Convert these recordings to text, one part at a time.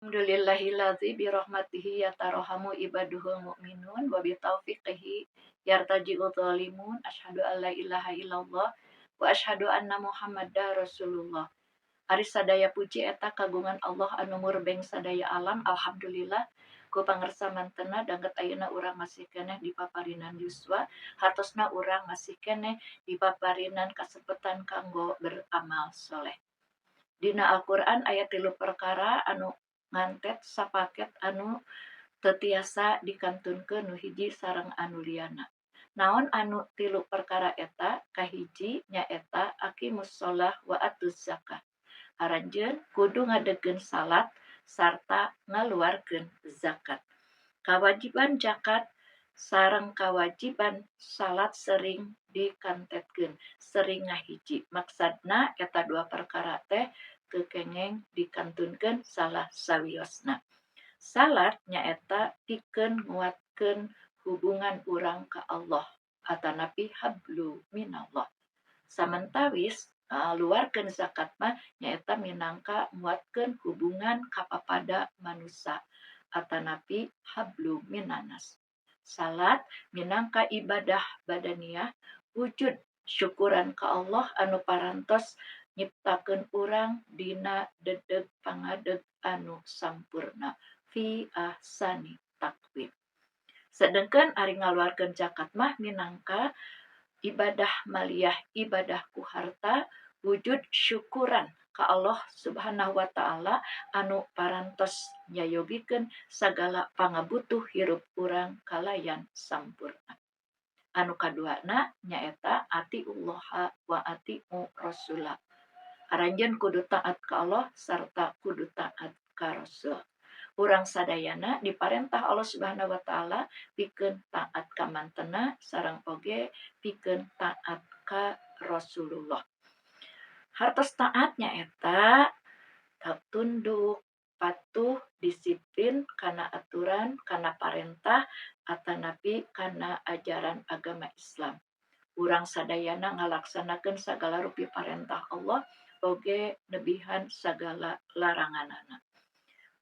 Alhamdulillahilladzi bi rahmatihi yatarohamu ibaduhul mu'minun wa bi taufiqihi yartaji'u zalimun. Asyhadu an la ilaha illallah wa asyhadu anna Muhammadar Rasulullah. Ari sadaya puji eta kagungan Allah anu murbeng sadaya alam. Alhamdulillah ku pangersa mantena danget ayeuna urang masih keneh di paparinan yuswa, hartosna urang masih keneh di paparinan kasepetan kanggo beramal soleh. Dina Al-Qur'an aya 3 perkara anu ngantet sapaket anu teu tiasa dikantunkeun nu hiji sareng anu liyana. Naon anu 3 perkara eta? Kahiji nyaeta aqimus shalah wa atuz zakah. Aranjeun kudu ngadegkeun salat sarta ngaluarkeun zakat. Kawajiban zakat sareng kawajiban salat sering dikantetkeun, sering ngahiji. Maksudna eta dua perkara teh teu kengeng dikantunkeun salah sawiosna. Salat nyaeta pikeun nguatkeun hubungan urang ka Allah atanapi hablu minallah. Samentawis ngaluarkeun zakat mah nyaeta minangka nguatkeun hubungan ka papada manusa atanapi hablu minanas. Salat minangka ibadah badaniah wujud syukuran ka Allah anu parantos nyiptakeun urang dina dedeg pangadeg anu sampurna fi ahsani taqwim. Sedengkeun ari ngaluarkeun zakat mah minangka ibadah maliyah, ibadah ku harta, wujud syukuran ka Allah Subhanahu wa taala anu parantos nyayogikeun sagala pangabutuh hirup urang kalayan sampurna. Anu kaduana nyaeta atiullaha wa atiu rasulah. Aranjeun kudu taat ka Allah sarta kudu taat ka Rasul. Urang sadayana diparentah Allah Subhanahu wa taala pikeun taat ka mantena sareng oge pikeun taat ka Rasulullah. Hartos taat nyaeta tunduk, patuh, disiplin kana aturan, kana parentah atanapi kana ajaran agama Islam. Urang sadayana ngalaksanakeun sagala rupi parentah Allah oge nebihan sagala laranganana.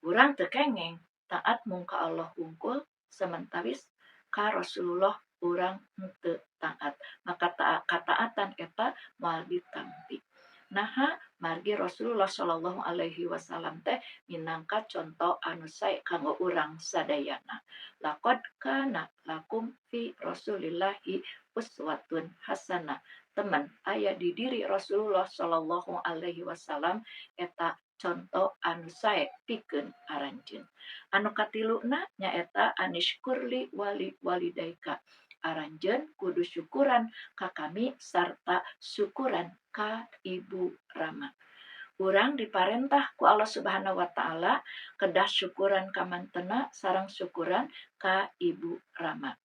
Urang teu kengeng taat mung ka Allah wungkul, samentawis ka Rasulullah urang henteu taat. Maka kataatan eta moal ditampi. Naha margi Rasulullah Shallallahu Alaihi Wasallam teh minangka conto anu sae kanggo urang sadayana. Laqad kana lakum fi Rasulillahi uswatun hasanah. Temen aya di diri Rasulullah Shallallahu Alaihi Wasallam eta conto anu sae pikeun aranjeun. Anu katiluna nyaeta anishkurli wali walidaika. Aranjeun kudu syukuran ka kami sarta syukuran ka ibu rama. Urang diparentah ku Allah Subhanahu wa taala kedah syukuran ka mantena sareng syukuran ka ibu rama.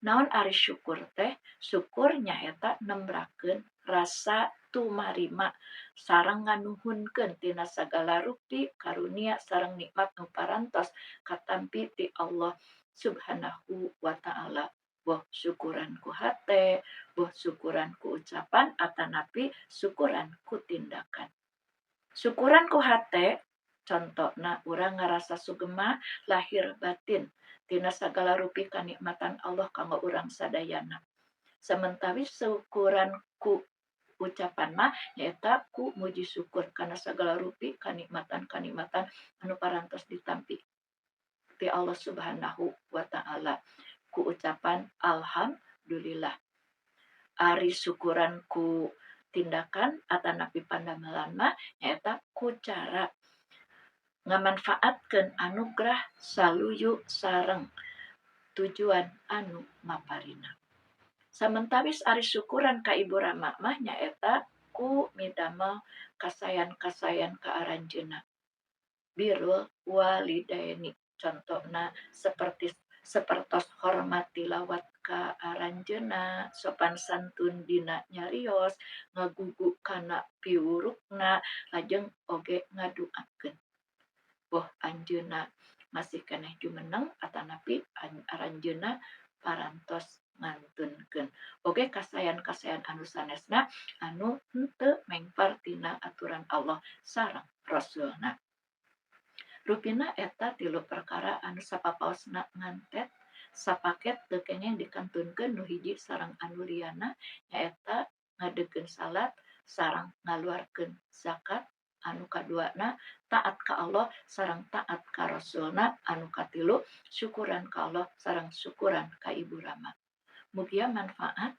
Naon ari syukur teh? Syukur nyaeta nembrakeun rasa tumarima sareng nganuhunkeun tina sagala rupi karunia sareng nikmat nu parantos katampi ti Allah Subhanahu wa taala. Boh syukuran ku hate, boh syukuran ku ucapan atanapi syukuran ku tindakan. Syukuran ku hate contona urang ngarasa sugema lahir batin tina sagala rupi kanikmatan Allah kanggo urang sadayana. Samentawis syukuran ku ucapan mah nyaeta ku muji syukur kana sagala rupi kanikmatan-kanikmatan anu parantos ditampi ti Allah Subhanahu wa taala. Ku ucapan alhamdulillah. Ari syukuran ku tindakan atanapi pandamelan mah nyaeta ku cara ngamanfaatkeun anugerah saluyu sareng tujuan anu maparina. Samentawis ari syukuran ka ibu rama mah nyaeta ku midamel kasayan-kasayan ka aranjeunna. Birrul walidaini contona seperti sapertos hormat tilawat ka aranjeunna, sopan santun dina nyarios, ngagugu kana piwurukna, lajeng oge ngaduakeun. Boh anjeunna masih keneh jumeneng atanapi aranjeunna parantos ngantunkeun. Oge kasayan-kasayan anu sanesna anu henteu mengper tina aturan Allah sareng Rasulna. Rupina eta tilu perkara anu sapapaosna ngantet sapaket teu kenging dikantunkeun nu hiji sareng anu liyana, nyaeta ngadegkeun salat sareng ngaluarkeun zakat, anu kaduana taat ka Allah sareng taat ka Rasulna, anu katilu syukuran ka Allah sareng syukuran ka Ibu Rama. Mugia manfaat.